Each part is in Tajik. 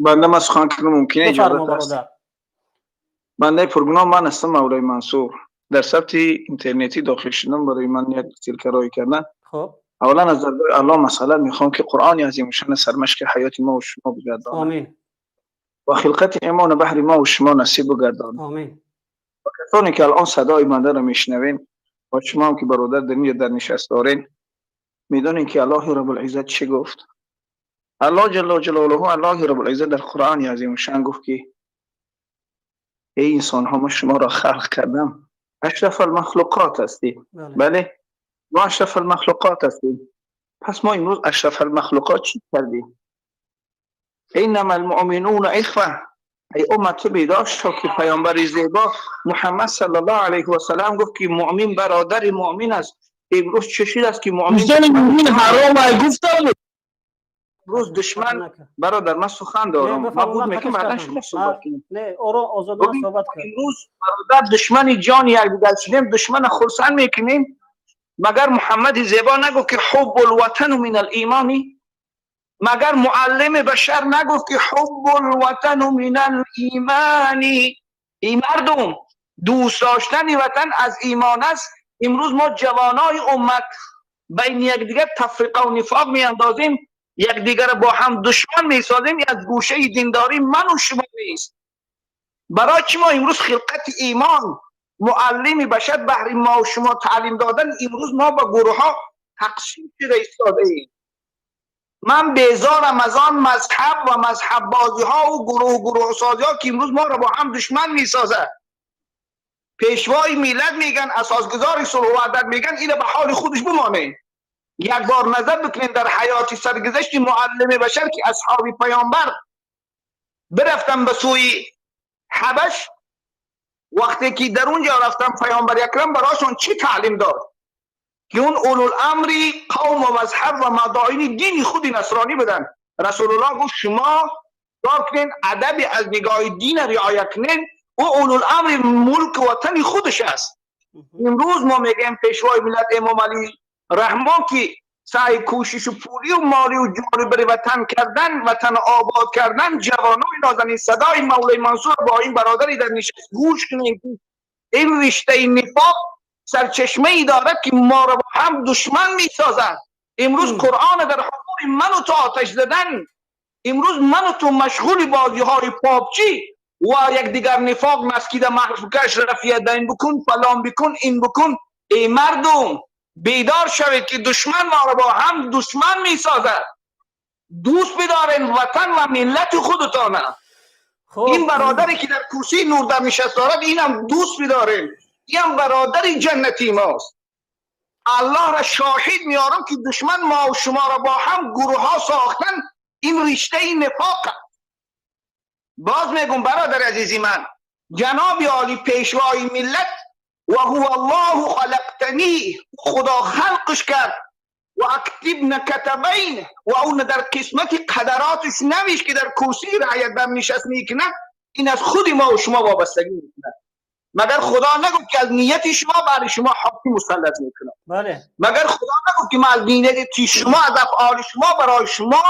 Банда ман сухан кунам, мумкин Бифармо, иҷозат аст? Бародар. Бандаи пургуноҳ ман ҳастам, Мавлои Мансур. Дар сабти интернетӣ дохил шудам, барои ман як ссылка роҳӣ кардан. Хуб. Аввалан, аз даргоҳи Аллоҳ масъалат мехоҳам, ки Қуръони азимушшаън сармашқи ҳаёти мо ва шумо бигардонад Омин. ва хилқати имона баҳри мо ва шумо насиб бигардонад. Омин. Ва касоне ки алон садои бандаро мешунавен ва шумо ҳам, ки бародар, дар инҷо дар нишаст дорен, медонем, ки Аллоҳи Раббулиззат чӣ гуфт. Аллоҳ ҷалла ҷалолаҳу, Аллоҳи Раббулиззат дар Қуръони азимушшаън гуфт, ки эй инсонҳо, ман шуморо халқ кардам, ашраф алмахлуқот ҳастед. Бале. Бале, мо ашраф алмахлуқот ҳастем. Пас мо имрӯз ашраф алмахлуқот чӣ кардем? Иннама алмуъминуна ихва. Эй уммат, ту бедор шо, ки паёмбари зебо Муҳаммад саллаллоҳу алайҳи васаллам гуфт, ки муъмин бародари муъмин аст. Имрӯз чӣ шуд аст, ки муъмин Дӯстони муъмин ҳаром ай гуфтам. Имрӯз душман Накард. Бародар, ман сухан Не, дорам, ман бифармо, буд ман мекунам, қатъ баъдан кардам. шумо суҳбат кунед. Не, оро озодона Бибин, суҳбат кард. Имрӯз, бародар, душмани ҷони якдигар шудем, душмана хурсанд мекунем. Магар Муҳаммади зебо нагуфт, ки ҳуббул ватану минал имони? Магар муаллими башар нагуфт, ки ҳуббул ватану минал имани? Эй мардум, дӯст доштани ватан аз имон аст. Имрӯз мо, ҷавонои уммат, байни якдигар тафриқаву нифоқ меандозем, якдигарро бо ҳам душман месозем. Аз гӯшаи диндорӣ ману шумо нест. Барои чӣ мо имрӯз хилқати имон, муаллими башар баҳри мо шумо таълим додан, имрӯз мо ба гурӯҳҳо тақсим шуда истодаем? Ман безорам аз он мазҳаб ва мазҳаббозиҳо гурӯҳ гурӯҳсозиҳо, ки имрӯз моро бо ҳам душман месозад. Пешвои миллат меган, асосгузори сулҳу ваҳдат меган, ина ба ҳоли худаш бимонед. Як бор назар бикунед дар ҳаёти саргузашти муаллими башар, ки асҳоби паёмбар бирафтан ба сӯи Ҳабаш. Вақте ки дар он ҷо рафтан, паёмбари акрам барошон чӣ таълим дод, ки он улуламри қавм ва мазҳаб ва мадоини дини худи насронӣ буданд? Расулуллоҳ гуфт: шумо кор кунен, адаби аз нигоҳи дина риоя кунен. Ӯ улуламри мулк ватани худаш аст. Имрӯз мо мегӯем, пешвои миллат Эмомалӣ Раҳмон, ки саъи кӯшишу пулию молию ҷонӣ барои ватан кардан, ватан обод кардан. Ҷавонои нозанин, садои Мавлои Мансур бо ин бародари дар нишаст гӯш кунем, ки ин риштаи нифоқ сарчашмае дорад, ки моро бо ҳам душман месозад. Имрӯз Қуръона дар ҳузури ману ту оташ задан. Имрӯз ману ту машғули бозиҳои PUBG ва якдигар нифоқ наскида маҳрукаш рафиядаин бикун, фалон бикун, ин бикун. Эй мардум, бедор шавед, ки душман моро бо ҳам душман месозад. Дӯст бидорен ватан ва миллати худатона. Ин бародаре ки дар курсии нур дар нишаст дорад, инам дӯст бидорем, инам бародари ҷаннати мост. Аллоҳ ра шоҳид меорам, ки душман мо ва шуморо бо ҳам гурӯҳҳо сохтан, ин риштаи нифоқ. Боз мегум, бародари азизи ман, ҷаноби олӣ пешвои миллат ва ҳува Аллоҳу халақтани, худо халқш кард ва актибна катабайн ва он дар қисмати қадаротиш навишт, ки дар курсии раъят бар нишаст мекунад. Ин аз худи мо ва шумо вобастагӣ мекунад. Магар худо нагуфт, ки аз нияти шумо бари шумо ҳоким мусаллат мекунад? Бале. Магар худо нагуфт, ки ман аз нияти шумо, аз афъоли шумо барои шумо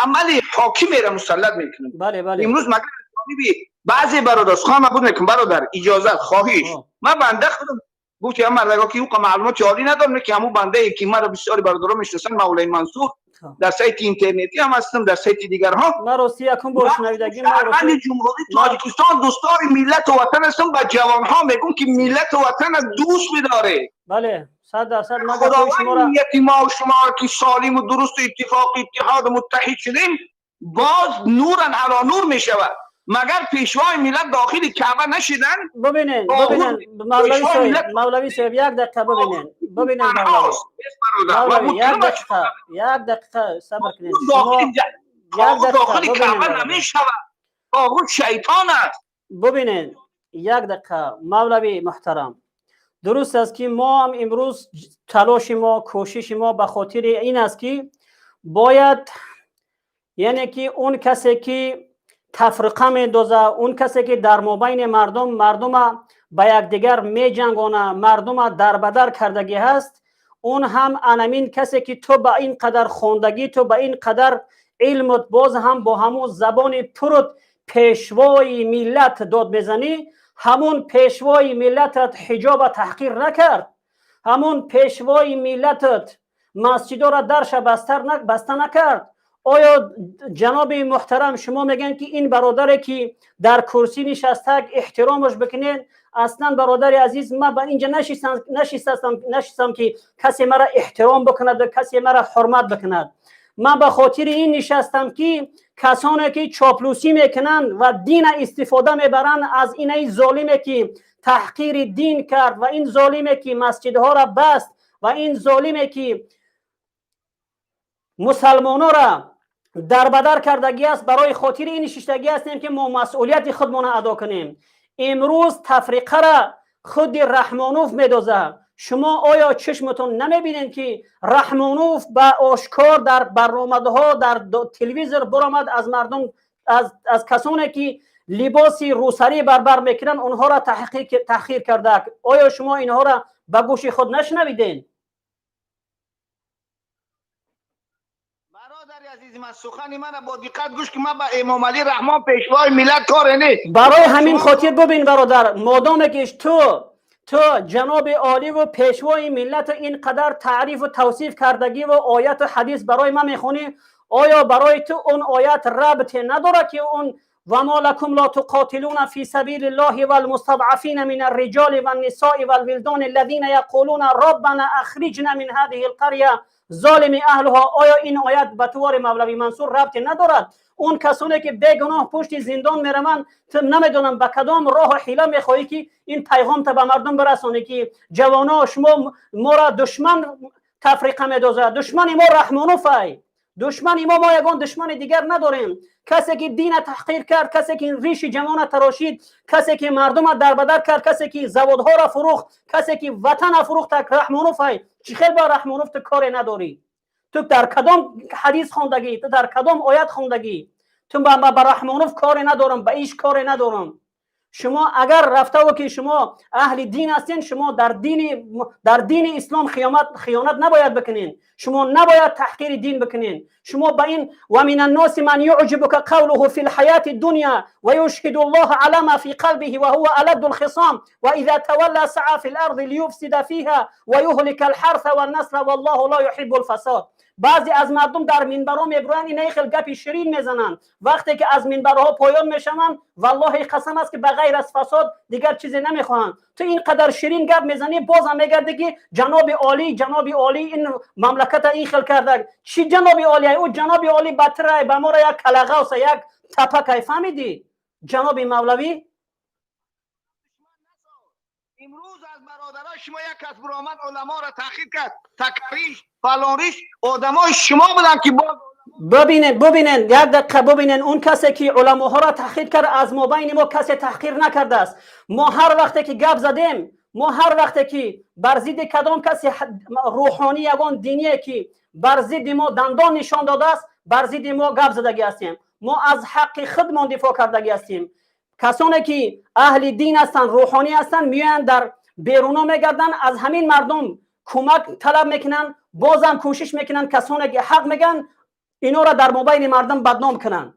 амали ҳокимеро мусаллат мекунам? Бале, бале. Имрӯз магар ҷониби баъзе бародар сухан мабуд мекунам, бародар, иҷозат, хоҳиш. Ман банда худам гуфти ҳам мардага, ки ӯ маълумоти олӣ надорам, ки ҳамун бандае, ки маро бисёри бародарон мешиносанд, Мавлои Мансур, дар сайти интернетӣ ҳам ҳастам, дар сайти дигарҳо. Ман рости якум бор шунавидагӣ. Шаҳрванди Ҷумҳурии Тоҷикистон, дӯстдори миллату ватан ҳастам. Ба ҷавонҳо мегӯм, ки миллату ватана дӯст бидоред. Бале, 100%, ман Худованд нияти мо шумо, ки солиму дурусту иттифоқу иттиҳоду муттаҳид шудем, боз нуран ало нур мешавад. Магар пешвои миллат дохили Каъба нашидан? Бибинен, бибинен, мавлави соҳиб, мавлави соҳиб, як дақиқа, бибинен, бибинен, мавлави, як дақиқа, як дақиқа сабр кунед. Як дохили Каъба намешавад, тоғут шайтон аст. Бибинен, як дақиқа, мавлави муҳтарам. Дуруст аст, ки мо ҳам имрӯз талоши мо, кӯшиши мо ба хотири ин аст, ки бояд, яъне ки он касе ки тафриқа мендоза, он касе ки дар мобайни мардум мардума ба якдигар меҷангона, мардума дарбадар кардагӣ ҳаст, он ҳам анамин касе ки ту ба ин қадар хондагӣ, ту ба ин қадар илмут, боз ҳам бо ҳамун забони пурут пешвои миллат дод мезанӣ. Ҳамун пешвои миллатат ҳиҷоба таҳқир накард, ҳамун пешвои миллатат масҷидоро дарша баста накард. Оё, ҷаноби муҳтарам, шумо мегӯянд, ки ин бародаре, ки дар курсӣ нишастак, эҳтиромаш бикунед? Аслан, бародари азиз, ман ба инҷа нашистам, ки касе мара эҳтиром бикунад ва касе мара ҳурмат бикунад. Ман ба хотири ин нишастам, ки касоне, ки чоплусӣ мекунанд ва дина истифода мебаранд, аз инаи золиме, ки таҳқири дин кард, ва ин золиме, ки масҷидҳоро баст, ва ин золиме, ки мусалмонора дарбадар кардагӣ аст, барои хотири ин нишистагӣ ҳастем, ки мо масъулияти худмона адо кунем. Имрӯз тафриқара худи Раҳмонов медозад. Шумо оё чишматон намебинед, ки Раҳмонов ба ошкор дар барномадҳо, дар телевизор баромад, аз мардум, аз касоне, ки либоси рӯсарӣ барбар мекунанд, онҳоро таҳқир карда? Оё шумо инҳоро ба гӯши худ нашунавидед? Бародари азизи ман, сухани мана бо диққат гӯш, ки ман ба Эмомалӣ Раҳмон, пешвои миллат, коре нест. Барои ҳамин хотир, бубин, бародар, модоме ки ту ҷаноби оливу пешвои миллату ин қадар таърифу тавсиф кардагиву ояту ҳадис барои ман мехонӣ, оё барои ту он оят рабте надорад, ки он وما لكم لا تقاتلون في سبيل الله والمستضعفين من الرجال والنساء والولدان الذين يقولون ربنا اخرجنا من هذه القريه ظالم اهلها؟ آیا این آیت به طور مولوی منصور ربط ندارد؟ اون کسانی که بیگناه پشت زندان میروند، تو نمیدونم به کدام راه و حیله میخواهی که این پیغام تا به مردم برسانی که جوانا، شما ما را دشمن تفریقه میدوزد. دشمن ما رحمانوف ای دشمن ما. ما یگان دشمن دیگر نداریم. کسی که دین تحقیر کرد، کسی که ریش جوان تراشید، کسی که مردم در بدر کرد، کسی که زوادها را فروخت، کسی که وطن فروخت، رحمانوف ای. چی خیلی با رحمانوف تو کاری نداری؟ تو در کدام حدیث خوندگی؟ تو در کدام آیت خوندگی؟ تو با رحمانوف کاری ندارم، به ایش کاری ندارم. شما اگر رفته و که شما اهل دین هستین، شما در دین اسلام خیانت نباید بکنین. شما نباید تحقیر دین بکنین. شما به این ومن الناس من يعجبك قوله في الحياة الدنيا ويشهد الله على ما في قلبه وهو ألد الخصام وإذا تولى سعى في الأرض ليفسد فيها ويهلك الحرث والنسل والله لا يحب الفساد. بعضی از مردم در منبرها میبرند، این خیلی گپی شیرین میزنند، وقتی که از منبرها پایان میشوند، والله قسم است که به غیر از فساد دیگر چیزی نمیخواهند. تو اینقدر شیرین گپ میزنی، باز هم میگردی که جناب عالی، جناب عالی این مملکت این خل کرده. چی جناب عالی؟ او جناب عالی بدتر به ما را یک کلغوس، یک تپک. فهمیدی، جناب مولوی؟ امروز از برادرای شما یک کس برآمد علما را تحقیر کرد، تکریش فلانریش، آدمای شما بودن که باز ببینن، ببینن، یک دقیقه ببینن. اون کسی که علماها را تحقیر کرد، از ما بین ما کسی تحقیر نکرده است. ما هر وقتی که گپ زدیم، ما هر وقتی که بر ضد کدام کسی روحانی، یگان دینیه که بر ضد ما دندان نشان داده است، بر ضد ما گپ زدگی هستیم. ما از حق خودمان دفاع کردگی هستیم. کسانی که اهل دین هستند، روحانی هستند، میان در بیرونا میگردن، از همین مردم کمک طلب میکنن. بازم کوشش میکنن کسانی که حق میگن، اینا را در مابین مردم بدنام کنن.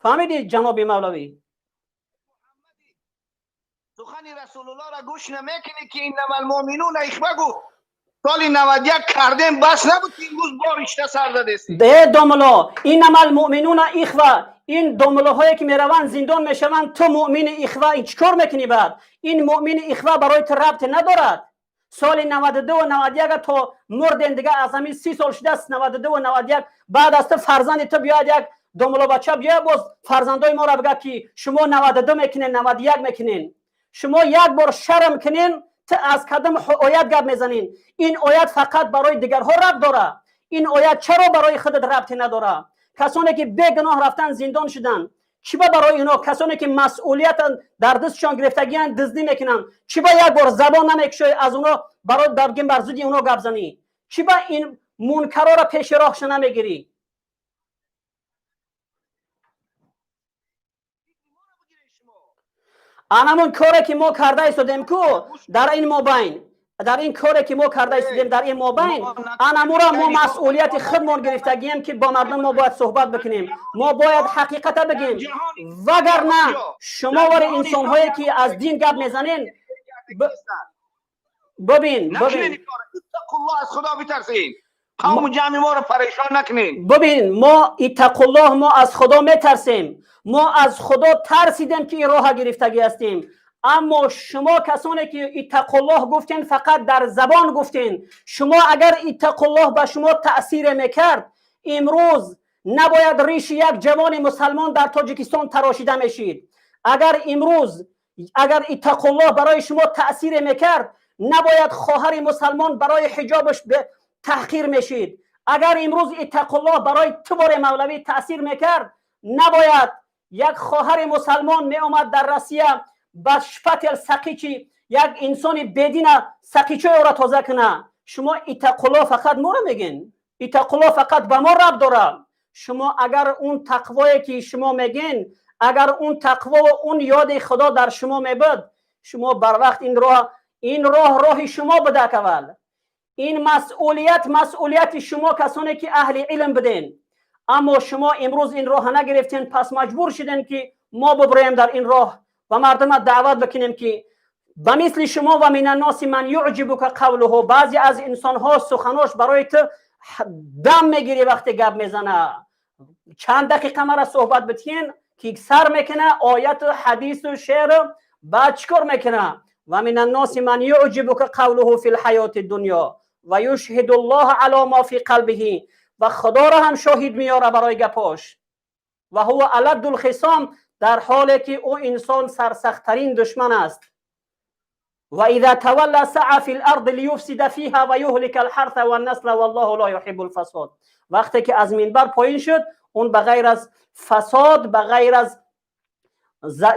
فهمیدی، جناب مولوی؟ سخن رسول الله را گوش نمیکنی که انما المؤمنون اخوه گفت. سال 91 کردیم، بس نبود که امروز با رشته سر زدستی؟ ده домла انما المؤمنون اخوه. این домлаҳое ки мераванд, зиндон мешаванд, ту муъмини ихва, ин чӣ кор мекунӣ? Баъд ин муъмини ихва барои ту рабте надорад. Соли 92 91 то мурден, дига аз ҳамин 30 сол шудааст, 92 91. Баъд аз ту фарзанди ту биёяд, як домлобача биёяд, боз фарзандои моро бигӯяд, ки шумо 92 мекунен, 91 мекунен. Шумо як бор шарм кунен. Ту аз кадом оят гап мезанин? Ин оят фақат барои дигарҳо рабт дора. Ин оят чаро барои худат рабте надора? Касоне ки бегуноҳ рафтан, зиндон шуданд, чӣ ба барои ино, касоне ки масъулият дар дастшон гирифтагиянд, дуздӣ мекунанд, чӣ ба як бор забон намекушоӣ, аз оно барои даргин бар зидди оно гап занӣ? Чӣ ба ин мункарора пеши роҳша намегирӣ? Анамон коре ки мо карда истодем ку дар ин мобайн. Дар ин коре ки мо карда истодем дар ин мобайн, анамура мо масъулияти худмон гирифтагием, ки бо мардум мо бояд суҳбат бикунем, мо бояд ҳақиқата бигем. Вагарна шумо вари инсонҳое ки аз дин гап мезанен, бибин, бибин. Аз Худо битарсин, қавму ҷамъи моро парешон накунед. Бибин, мо иттақуллоҳ, мо аз Худо метарсем, мо аз Худо тарсидем, ки ин роҳа гирифтагӣ ҳастем. Аммо шумо касоне ки иттақуллоҳ гуфтен, фақат дар забон гуфтен. Шумо агар иттақуллоҳ ба шумо таъсире мекард, имрӯз набояд риши як ҷавони мусалмон дар Тоҷикистон тарошида мешид. Агар имрӯз, агар иттақуллоҳ барои шумо таъсире мекард, набояд хоҳари мусалмон барои ҳиҷобаш таҳқир мешид. Агар имрӯз иттақуллоҳ барои ту боре мавлавӣ таъсир мекард, набояд як хоҳари мусалмон меомад дар Россия, ба шпатель сақичи як инсони бедина сақичои ӯро тоза куна. Шумо иттақуллоҳ фақат моро мегин, иттақуллоҳ фақат ба мо рабт дорад. Шумо агар он тақвое ки шумо мегин, агар он тақвову он ёди Худо дар шумо мебуд, шумо барвақт ин роҳ, ин роҳ роҳи шумо будак. Аввал ин масъулият масъулияти шумо касоне ки аҳли илм буден, аммо шумо имрӯз ин роҳа нагирифтен. Пас маҷбур шудем, ки мо буброем дар ин роҳ ва мардума даъват бикунем, ки ба мисли шумо. Ва мин анноси ман юъҷибука қавлуҳу, баъзе аз инсонҳо суханош барои ту дам мегирӣ. Вақте гап мезана, чанд дақиқа мара суҳбат битиен, ки сар мекуна ояту ҳадису шеъру, баъд чӣ кор мекуна? Ва мин анноси ман юъҷибука қавлуҳу фи лҳаёти дунё ва юшҳиду ллоҳа ало мо фи қалбиҳи, ва Худоро ҳам шоҳид меёра барои гапош. Ва ҳува аладду лхисом, дар ҳоле ки ӯ инсон сарсахттарин душман аст. Ва иза тавалла саъа фи ларди лиюфсида фиҳа ва юҳлика алҳарса ваннасла валлоҳу ла юҳиббу лфасод. Вақте ки аз минбар поин шуд, он ба ғайр аз фасод, ба ғайр аз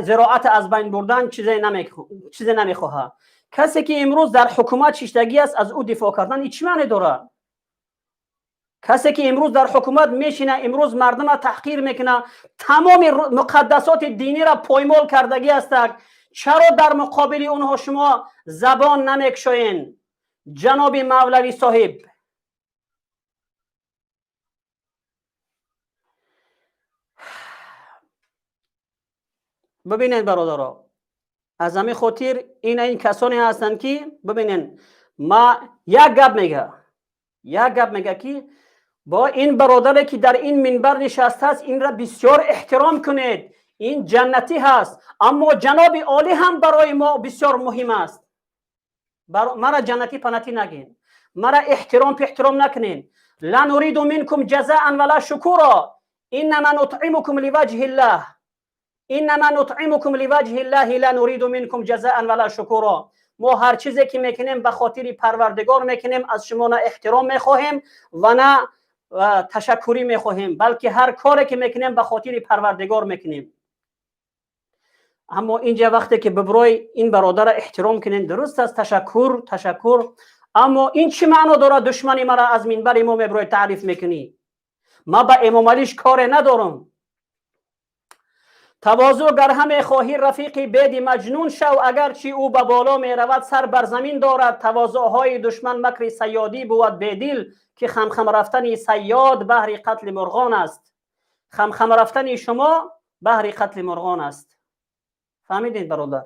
зироат аз байн бурдан чизе намехоҳад. Касе ки имрӯз дар ҳукумат шиштагӣ аст, аз ӯ дифоъ кардан ин чӣ маъне дорад? Касе ки имрӯз дар ҳукумат мешина, имрӯз мардума таҳқир мекуна, тамоми муқаддасоти диниро поймол кардагӣ ҳастак, чаро дар муқобили онҳо шумо забон намекушоен, ҷаноби мавлавӣ соҳиб? Бибинед, бародаро, аз ҳамин хотир ин касоне ҳастанд, ки бибинед, ма як гап мега, як гап мега, ки бо ин бародаре ки дар ин минбар нишастааст, инра бисёр эҳтиром кунед, ин ҷаннатӣ ҳаст. Аммо ҷаноби олӣ ҳам барои мо бисёр муҳим аст. Мара ҷаннатӣ панатӣ нагин, мара эҳтиром пеҳтиром накунед. Ла нуриду минкум ҷазаан вала шукуро, иннама нутъимукум ливаҷҳи ллаҳ, иннама нутъимукум ливаҷҳи ллаҳи, ла нуриду минкум ҷазаан вала шукуро. Мо ҳар чизе ки мекунем, ба хотири Парвардигор мекунем. Аз шумо на эҳтиром мехоҳем ва на ташаккурӣ мехоҳем, балки ҳар коре ки мекунем, ба хотири Парвардигор мекунем. Аммо инҷа вақте ки биброй, ин бародарро эҳтиром кунем, дуруст аст, ташаккур, ташаккур, аммо ин чӣ маъно дорад? Душмани мара аз минбари мо меброй, таъриф мекунӣ. Ма ба Эмомалиш коре надорам. Тавозӯ гар ҳаме хоҳӣ, рафиқи беди маҷнун шав, агарчи ӯ ба боло меравад, сар бар замин дорад. Тавозӯъҳои душман макри сайёдӣ бувад бедил, ки хамхам рафтани сайёд баҳри қатли мурғон аст. Хамхам рафтани шумо баҳри қатли мурғон аст. Фаҳмидед, бародар?